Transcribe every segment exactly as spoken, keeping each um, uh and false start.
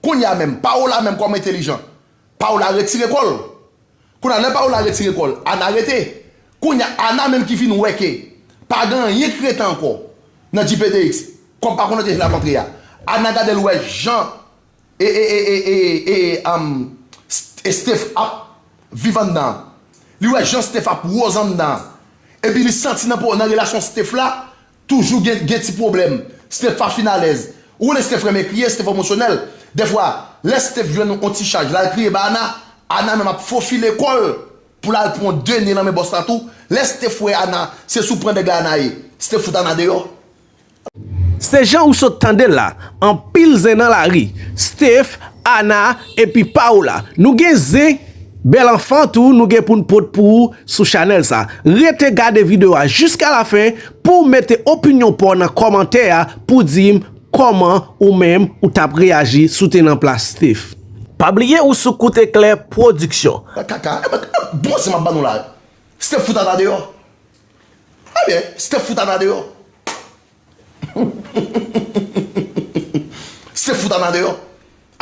Kounye a menm, Paola menm kòm entelijan, Paola retire kò l. Kounye a, lè Paola retire kò l, Ana rete. Kounye a, Ana menm ki vin wè ke pa gen anyen k rete ankò nan G P D X. Kòm pa konn kote l ap antre a. Ana gade l wè jan e, e, e, e, e, e, um, S-, e Steph ap viv anndan an. Li wè jan Steph ap woz anndan an. Epi li santi nan po-, nan relasyon Steph la, toujou gen, gen ti pwoblèm. Steph pa fin alèz. Ou konnen Steph renmen kriye, Steph emosyonèl. Dèfwa, lè Steph jwenn yon ti chaj, l al kriye ba Ana, Ana menm ap fofile kò l pou l al pran de ne nan men bòs la tou. Lè Steph wè Ana, se sou pran nèg la Ana ye. Steph fout Ana deyò. Se jan ou sot tande l la, anpil zen nan lari, Steph, Ana, epi Paola. Nou gen zen, bèl anfan tou nou gen pou n pot pou ou sou chanèl sa. Rete gade videyo a jiska lafen pou w mete opinyon pa w nan kòmantè a pou di m kòman ou menm ou t ap reyaji si w te nan plas Steph. Pa bliye ou sou Kout Eklè Pwodiksyon. Kaka, e bon se m ap ban nou la. Steph fout Ana deyò. Ebyen, Steph fout Ana deyò. Steph fout Ana deyò.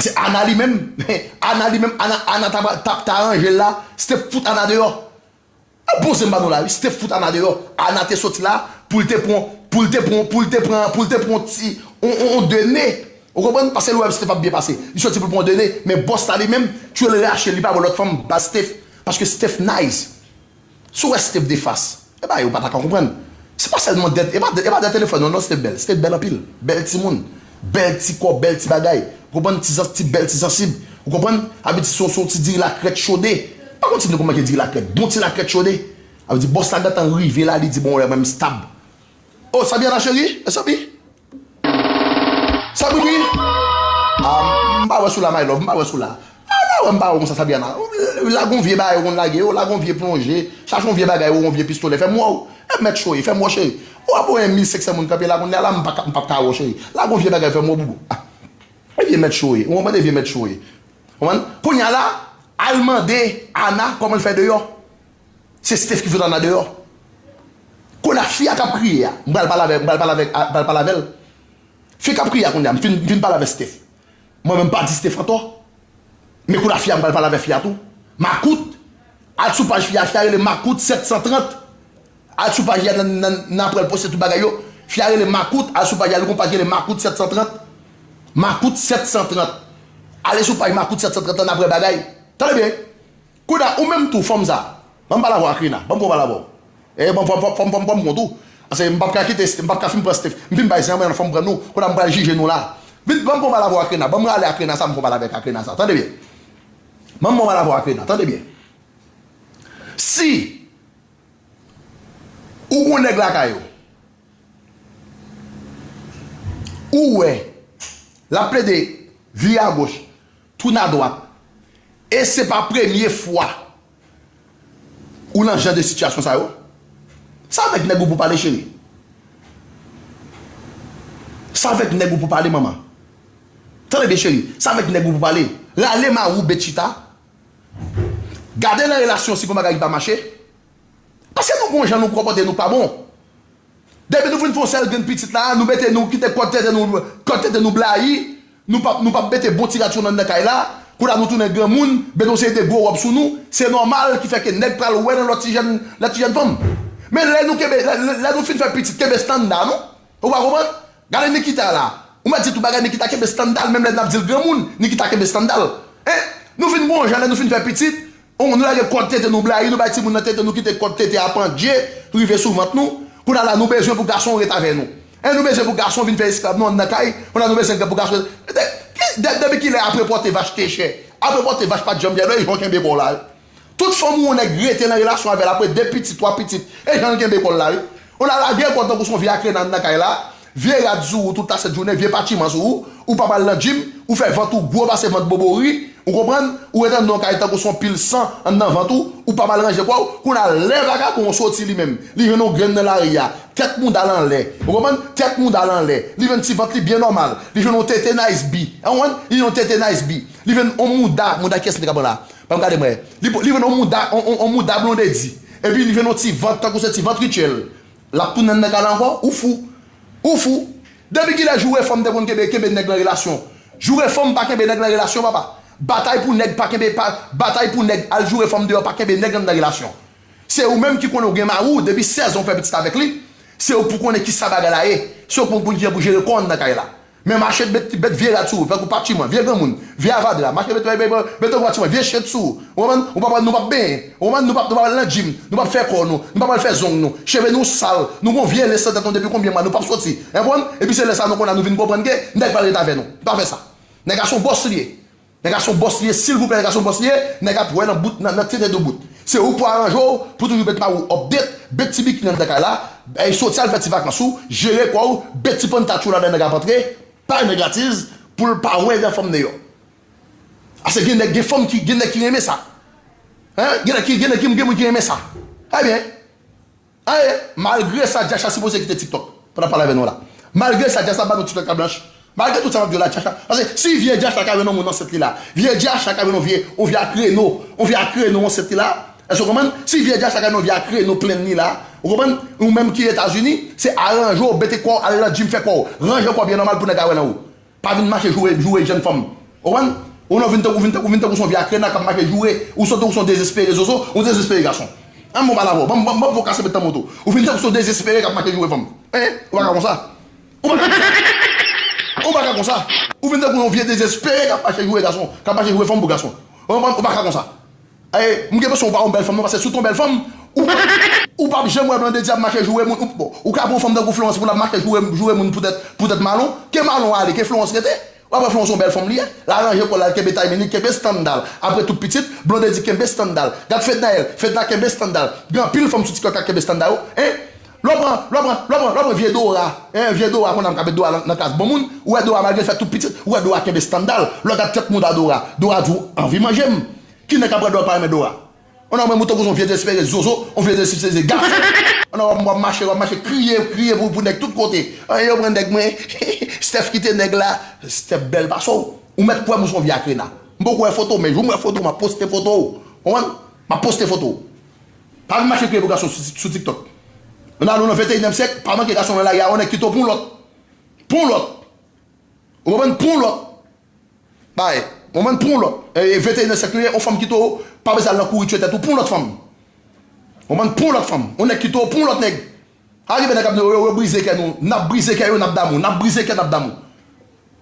Se Ana li menm, Ana li menm, Ana, Ana ta, ta, ta ranje l la, Steph fout Ana deyò. E bon se m ba nou la wi, Steph fout Ana deyò. Ana te soti la pou l te pran, pou l te pran, pou l te pran, pou l te pran ti, on, on, on de ne. Ou konprann? Paske l wè Steph ap byen pase. Li soti pou l pran on de ne. Men bòs la li menm, tchwe l rache, li pa wè lòt fanm ba Steph. Paske Steph nice. Si w wè Steph de fas, e bagay ou pa ta ka konprann. Se pa sèlman dèt, e pa, e pa dèt telefòn non, non, Steph bèl. Steph bèl anpil. Bèl timoun. Bèl ti kò, bèl ti bagay. Ou konprann? Ti, ti bèl ti sansib. Ou konprann? Abitye se yon, se yon ti diri lakrèt chode. Pa konn si nou konn manke diri lakrèt. Bon ti lakrèt chode. Sa vle di bòs la gentan rive la, li di bon, mwen m stab. Oh, Sabiana cheri, e Sabi? Sabi wi. Ah, m pa wè sou la, my love, m pa wè sou la. Ah, m pa wè, m pa wè konsa, Sabiana. La gon vye bagay ou konn lage, ou la gon vye plonje, chache yon vye bagay ou yon vye pistolè, fè m wè w. E mèt cho ye, fè m wè w cheri. Ou ap wè mil senk san moun kanpe la kounye a la, m pa ka, m p ap ka wè w cheri. La gon vye bagay, fè m wè w boubou. Ah. E vye mèt cho ye, ou konprann e vye mèt cho ye. Konprann? Kounye a la, al mande Ana kòman l fè deyò. Se Steph ki fout Ana deyò. Kounye a fi a k ap kriye a, m pral pale avè, m pral pale avè, m pral pale avè l. Fi k ap kriye a kounye a, m fin, m fin pale avè Steph. Mwen menm m pa di Steph antò. Men kounye a fi a m pral pale avè fi a tou. Makout, al sou paj fi a, fi a rele Makout sèt san trant. Al sou paj li a nan, nan, nan apre l poste tout bagay yo. Fi a rele Makout, al sou paj li a, li gon paj ki rele Makout sèt san trant. Makout sèt san trant. Ale sou paj Makout sèt san trant lan n ap wè bagay. Tande byen. Kounye a, ou menm tou, fanm sa. Ban m pale avè w Akrena. Ban m pran pale avè w. E, ban m, ban m, ban m, ban m, ban m pran tou. Paske m p ap ka kite, m p ap ka fin pran Steph. M fin bay zen an, mwen fò m pran nou. Kounye a, m pral jije nou la. Vin, ban m pran pale avè w Akrena. Ban m rale Akrena sa, m fò m pale avèk Akrena sa. Tande byen. Ban m pran pale avè w Akrena. Tande byen. Si ou gon nèg lakay ou, ou wè l ap plede vire agoch, tounen adwat, e se pa premye fwa ou nan jan de sitiyasyon sa yo, se avèk nèg ou pou pale, cheri. Se avèk nèg ou pou pale, manman. Tande byen, cheri, se avèk nèg ou pou pale. Rale mari w, Bechita. Gade nan relasyon si gon bagay ki pa mache. Paske nou gon jan nou konpòte nou pa bon. Depi nou fin fè yon sèl grenn pitit la, nou mete, nou kite kòd tete nou, kòd tete nou blayi, nou p ap, nou p ap mete bon ti rad sou nou anndan kay la, kounye a nou tounen granmoun, mete yon seri de gwo wòb sou nou, se nòmal ki fè ke nèg pral wè nan lòt ti jèn, lòt ti jèn fanm. Men lè nou kenbe, lè, lè, lè nou fin fè pitit, kenbe standa nou. Ou pa konprann? Gade Nikita la. Ou mèt di tout bagay Nikita kenbe standa l, menm lè n ap di l granmoun, Nikita kenbe standa l. Hein? Nou vin gon jan lè nou fin fè pitit, on, nou lage kòd tete nou blayi, nou bay timoun nan tete nou kite kòd tete a pandje, rive sou vant nou. Kounye a la, nou bezwen pou gason ret avè nou. Hein, nou bezwen pou gason vin fè esklav nou anndan kay, kounye a nou bezwen pou gason. De, de, depi kilè apre pòte vach te chè? Apre pòte vach pa t janm chè, non, e jan w kenbe kò w la. Tout fanm ou wè nèg rete nan relasyon avè l apre de pitit, twa pitit, e jan l kenbe kò l la, wi. Ou la lage kò w tankou se yon vye akrena anndan kay la, vye rad sou ou tout lasent jounen, vye patchiman sou ou, ou pa pral nan djim, ou fè vant ou gwo pase vant bobori, ou konprann? Ou ret anndan yon kay tankou se yon pil san anndan vant ou, ou pa pral ranje kò w, kounye a lè vagabon an soti li menm, li jwenn yon grenn nan lari a, tèt mouda l anlè, ou konprann? Tèt mouda l anlè, li jwenn ti vant li byen nòmal, li jwenn yon tete Nice B, ou konprann? Li jwenn yon tete Nice B, li jwenn yon mouda, mouda kiyès li te ka pran la? Ban m gade m wè. Li, li jwenn yon mouda, yon, yon, yon mouda Blondedy. Epi li jwenn yon ti vant, tankou se ti vant Rutshelle. L ap tounen anndan kay la ankò? Ou fou. Ou fou. Depi kilè jou ou wè fanm te konn kenbe, kenbe nèg nan relasyon? Joure fanm pa kenbe nèg nan relasyon, papa. Batay pou nèg pa kenbe, pa, batay pou nèg al joure fanm deyò pa kenbe nèg nan relasyon. Se ou menm ki konnen ou gen mari w, depi sèz an ou fè pitit avèk li, se ou pou konnen kisa bagay la ye. Se ou pou, pou, pou jere kò w anndan kay la. Men mache bet, bet vye rad sou ou, tankou patchimwen, vye granmoun, vye avadra, mache bet, bet, bet, bet gwo patchimwen, vye chet sou ou. Ou konprann? Ou p ap, nou p ap benyen. Ou konprann? Nou p ap, nou p ap al nan gym, nou p ap fè kò nou, nou p ap al fè zong nou. Cheve nou sal, nou gon vye lens nan tèt nou depi konbyen mwa, nou p ap soti. Ou konprann? Epi se lè sa nou konn la nou vin konprann ke nèg pa ret avè nou. Pa fè sa. Nèg la se yon bòs li ye. Nèg la se yon bòs li ye, silvouplè, nèg la se yon bòs li ye, nèg ap wè nan bout, nan, nan tete de bout. Se ou pou aranje w, pou toujou bet mari w update, bet ti bikini anndan kay la, soti al fè ti vakans ou, jere kò w, bet ti pantat ou ladan nèg ap antre, pa nèg la tiz, pou l pa wè gran fanm deyò. Ase gen nèg, gen fanm ki, gen nèg ki renmen sa. Hein? Gen nèg ki, gen nèg ki, gen moun ki renmen sa. Ebyen, Aye, malgre sa, Djach la sipoze kite TikTok pandan pale avè nou la. Malgre sa, Djach la ba nou TikTok la blanch. Malgre tout sa m ap di w la, Djach la. Paske si vye Djach la ka jwenn yon moun ansent li la, vye Djach la ka jwenn yon vye, yon vye akreno, yon vye akreno ansent li la, èske w konprann? Si vye Djach la ka jwenn yon vye akreno plenn li la, ou konprann? Ou menm ki Etazini, se aranje w, mete kò w, al nan gym, fè kò w. Ranje kò w byen nòmal pou nèg la wè nan ou. Pa vin mache joure, joure jèn fanm. Ou konprann? Ou non, vin tankou, vin tankou, vin tankou se yon vye akrena k ap mache joure. Ou sot tankou se yon dezespere zozo, ou dezespere gason. An bon pale avè w, ban m, ban m, ban m fè w kase met nan moto. Ou vin tankou se yon dezespere k ap mache joure fanm. Hein? Ou pa ka konsa. Ou pa ka konsa. Ou pa ka konsa. Ou vin tankou yon vye dezespere k ap mache joure gason, k ap mache joure fanm pou gason. Ou konprann? Ou pa ka konsa. E, m gen enpresyon ou pa yon bèl fanm non, paske si w te yon bèl fanm, ou, ou p ap janm wè Blondedy ap mache joure moun. Ou, bon, ou ka pran yon fanm tankou Florence pou l ap mache joure, joure moun poutèt, poutèt Malon. Ke Malon ale, ke Florence rete. W ap wè Florence yon bèl fanm li ye. L aranje kò l, l al kenbe timing li, kenbe standard. Apre tout pitit, Blondedy kenbe standard. Gad Fednaelle, Fedna kenbe standard. Gen anpil fanm sou TikTok k ap kenbe standard yo. Hein? Lè w pran, lè w pran, lè w pran, lè w pran vye Dora. Hein, vye Dora, konn ap met Dora nan, nan kaz bon moun. Ou wè Dora, malgre l fè tout pitit, ou wè Dora kenbe standard. Lè w gad tèt mouda Dora, Dora di w anvi manje m. Ki nèg k ap pran Dora pa renmen Dora? Ou nan mwen mouton kou son vye dezespere zozo, yon vye dezespere gason. Ou nan w ap mache, w ap mache kriye, kriye pou, pou nèg tout kote. An yo pran nèg mwen, Steph kite nèg la, Steph bèl pase w. Ou mèt kwè m ou son vye akrena. M poko wè foto, men jou m wè foto, m ap poste foto w. Konprann? M ap poste foto w. Pa vin mache kriye pou gason sou, sou TikTok. Ou nan, nou nan venteyinyèm syèk, pa manke gason nan lari a, yon nèg kite w pou yon lòt. Pou yon lòt. Ou konprann? Pou yon lòt. Bay, ou konprann? Pou yon lòt. E, e venteyinyèm syèk nou ye, yon fanm kite w, pa bezwen al nan kouri tchwe tèt ou pou yon lòt fanm. Ou konprann? Pou yon lòt fanm. Yon nèg kite w pou yon lòt nèg. A rive nèg ap di yo, yo, yo brize kè nou. N ap brize kè yo, n ap damou. N ap brize kè, n ap damou.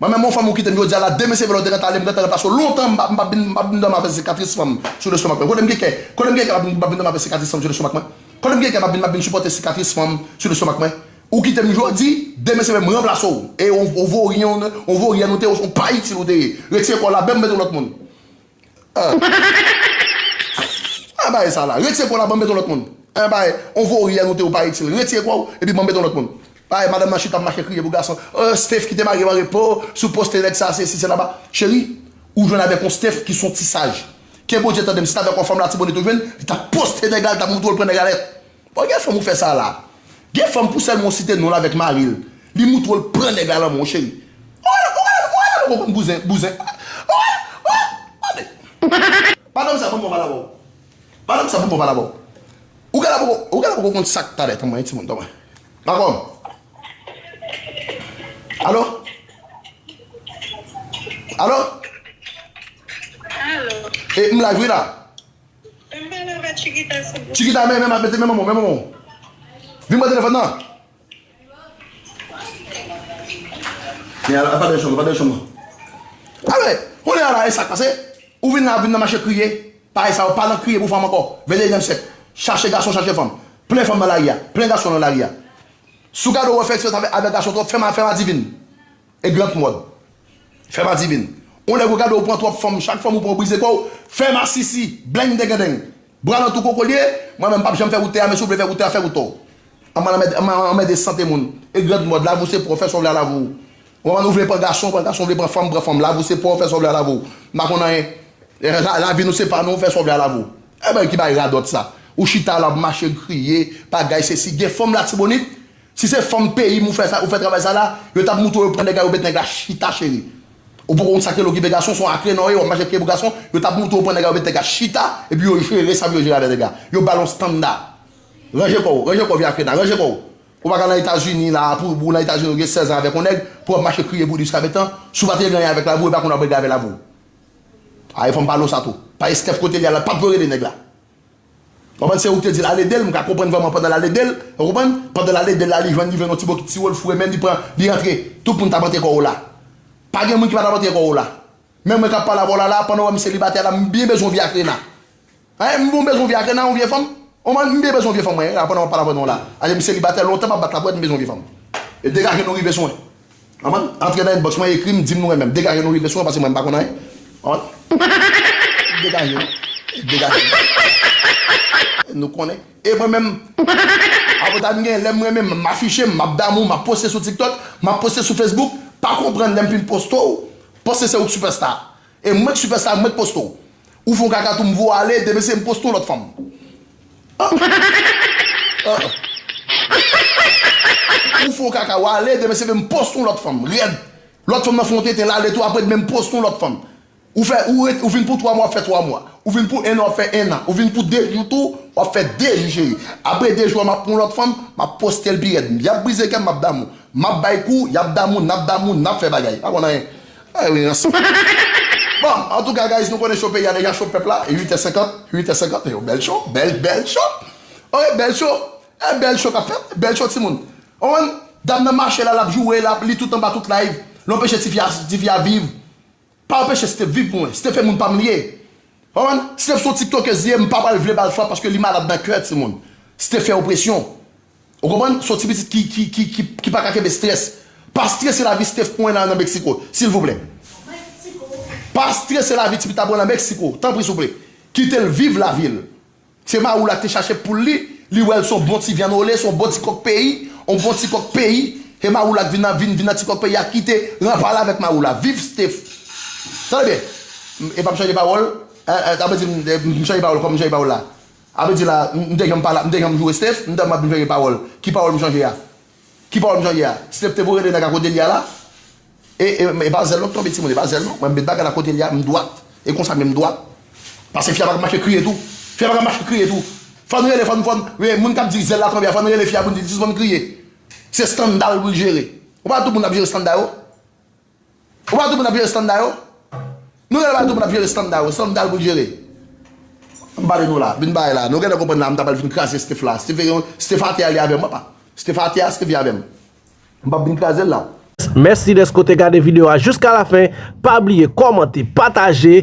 Mwen menm yon fanm ou kite m jodi a la, demen se vre lè w te gentan ale, m gentan ranplase w lontan, m pa, m pa vin, m pa vin dòmi avèk sikatris fanm sou lestomak mwen. Kote m gen kè? Kote m gen kè m ap vin, m pa vin dòmi avèk sikatris fanm sou lestomak mwen? Kote m gen kè m ap vin, m ap vin sipòte sikatris fanm sou lestomak mwen? Ou kite m jodi, demen se mwen m ranplase w. E on, on voryen, on, on voryen ou te ye, on pa itil ou te ye. Retire kò w la, ban m mete yon lòt moun. Ah. Ah, bay sa la. Retire kò w la, ban m mete yon lòt moun. Ah, bay, on voryen ou te ye, ou pa itil. Retire kò w, epi ban m mete yon lòt moun. Bay, madanm nan chita ap mache kriye pou gason. Oh, Steph kite mari m an repo, sou poste nèg sa, se si, se laba. Cheri, ou jwenn avèk yon Steph ki son ti saj. Ke Bondye tande m, si t avèk yon fanm Latibonit ou jwenn, li t ap poste nèg la, li t ap moutre w l pran nèg la nèt. Bon, gen fanm ou fè sa la. Gen fanm pou sèlman w site non l avèk mari l, li moutre w l pran nèg la nan men w, cheri. Ou gade, ou gade, ou gade poko konn bouzen, bouzen. Ou gade, ou gade, ou gade. Madanm sa, ban m pale avè w. Madanm sa, ban m pale avè w. Ou gade poko, ou gade poko konn sa k talè, tann mwen, timoun, tann mwen. Dakò? Alo? Alo? Alo? E, m live wi la. M pale avèk Chikita, silvouplè. Chikita, men, men, men, men, men, men, men. Vin pran telefòn nan. Men, al, al pa dèyè chanm, pa dèyè chanm nan. Alè, kounye a la, e sa k pase? Ou vin la, vin nan mache kriye. Parèy sa, ou pa nan kriye pou fanm ankò. Venteyinyèm syèk. Chache gason, chache fanm. Plen fanm nan lari a. Plen gason nan lari a. Si w gade w wè fè eksperyans avèk, avèk gason twòp, fè m a, fè m adivin. E grant mòd. Fè m adivin. Yon nèg ou gade ou pran twòp fanm, chak fanm ou pran ou brize kò w, fè m asisi, bleng dengandeng. Bra nan twou koko l ye, mwen menm m p ap janm fè wout tè a, men si w vle fè wout tè a, fè wout tò w. Ann anmède, ann anmède sante moun. E grant mòd, lavi w se pa w, fè sa w vle a lavi w. Ou konprann, ou vle pran gason, pran gason, ou vle pran fanm, pran fanm, lavi w se pa w, fè sa w vle a lavi w. M pa konn anyen. E, la, lavi nou se pa nou, fè sa w vle a lavi w. E bagay ki bagay radòt sa. Ou chita la ap mache kriye, bagay sesi. Gen fanm Latibonit, si se fanm peyi m ou fè sa, ou fè travay sa la, yo t ap moutre w yo pran nèg la, yo met nèg la chita, cheri. Ou poko konn sa k rele okipe gason, se yon akrena w ye, w ap mache kriye pou gason, yo t ap moutre w yo pran nèg la, yo met nèg la chita, epi yo jere sa pou yo jere avèk nèg la. Yo ba l yon standa. Ranje kò w, ranje kò w, vye akrena, ranje kò w. Ou pa ka nan Etazini la, pou ou nan Etazini, ou gen sèz an avèk yon nèg, pou w ap mache kriye pou li jiskametan, si w pa te gen anyen avèk lavi w, e pa konn w ap regle avè lavi w. Ay, fò m pale w sa tou. Pa Steph kote l ye a la, pa t vle rele nèg la. Konprann, se ou ki te di l al ede l, m ka konprann vrèman pandan l al ede l, ou konprann? Pandan l al ede l la, li jwenn, li jwenn yon ti bokit siwo, l foure men l, li pran, li antre. Tout moun t ap antre kò yo la. Pa gen moun ki pa t ap antre kò yo la. Men mwen k ap pale avè w la, la, pandan w wè m selibatè la, m byen bezwen yon vye akrena. Hein, m bon bezwen yon vye akrena, yon vye fanm. Ou konprann, m byen bezwen yon vye fanm, mwen, la, pandan m ap pale avè nou la. Alè, m selibatè lontan, m ap bat lapòt, m bezwen yon vye fanm. E degaje nou rive sou mwen. Konprann? Antre nan inbox mwen, ekri m, di m nou renmen m. Degaje nou rive sou mwen, paske mwen m pa konn anyen. Konprann? Degaje nou. Degaje nou. Nou konnen. E mwen menm, apre ta m gen, lè m renmen, m afiche m, m ap damou, m ap poste sou TikTok, m ap poste sou Facebook, pa konprann lè m fin poste w, panse se ou k sipèsta. E mwen k sipèsta, mwen k poste w. Ou fè yon kaka tou m voye w ale, demen se m poste yon lòt fanm. Ah. Ah. Ou fè yon kaka w ale, demen se m poste yon lòt fanm. Rèd. Lòt fanm nan fè yon tenten l ale tou, apre demen m poste yon lòt fanm. Ou fè, ou ret, ou vin pou twa mwa, w ap fè twa mwa. Ou vin pou en an, w ap fè en an. Ou vin pou de jou tou, w ap fè de jou, cheri. Apre de jou a, m ap pran yon lòt fanm, m ap poste l pi rèd. Y ap brize kè m, m ap damou. M ap bay kou, y ap damou, n ap damou, n ap fè bagay. Pa konn anyen. Ay, wi, ranse. Bon, antouka, guys, nou konnen cho peyi a deja, cho pèp la, uit è senkant, uit è senkant, yo, bèl cho, bèl, bèl cho. Oke, bèl cho. E bèl cho k ap fèt, bèl cho timoun. Ou konprann? Dam nan mache la, l ap joure, l ap, li tout anba tout live. L anpeche tifi a, tifi a viv. Pa anpeche Steph viv pou mwen. Steph e moun pa m li ye. Konprann? Steph se yon tiktokèz li ye, m pa pral vle ba l frap paske li malad nan kè timoun. Steph fè opresyon. Ou konprann? Se yon ti pitit ki, ki, ki, ki, ki pa ka kenbe strès. Pa strese lavi Steph pou mwen nan, nan Meksiko, silvouplè. Pa strese lavi ti pitit la pou mwen nan Meksiko, tanpri souple. Kite l viv lavi l. Se Mawoula ki te chache poul li, li wè l se yon bon ti vyann ole, se yon bon ti kòk peyi, yon bon ti kòk peyi. E Mawoula k vin nan, vin, vin nan ti kòk peyi a, kite, ran pale avèk Mawoula. Viv Steph. Tande byen. M, e pa m chanje pawòl. Eh, eh, sa vle di m, m chanje pawòl, kòm m chanje pawòl la. Sa vle di la, m, m te janm pale, m te janm joure Steph, m te m ap vin chanje pawòl. Ki pawòl m chanje a? Ki pawòl m chanje a? Steph te voye de nèg a kote li a la? E, e, e pa zèl non k tonbe, timoun, e pa zèl non. Mwen, m met bagay la kote li a, m dwat. E konsa menm m dwat. Paske fi a pa ka mache kriye tou. Fi a pa ka mache kriye tou. Fò n rele, fò n, fò n, e, moun k ap di zèl la tonbe a, fò n rele fi a pou n di l sispann kriye. Se estanda l pou l jere. Ou pa tout moun ap jere estanda yo? Ou pa tout moun ap jere estanda yo? Nou rele pa tout moun ap jere estanda yo, estanda l pou l jere. M pale nou la, vin bay la. Nou genlè konprann la, m ta pral vin kraze Steph la. Steph, Steph atè a li avè m, papa. Steph atè a, Steph li avè m. M p ap vin kraze l la. Mèsi dèske w te gade videyo a jiska lafen. Pa bliye kòmante, pataje,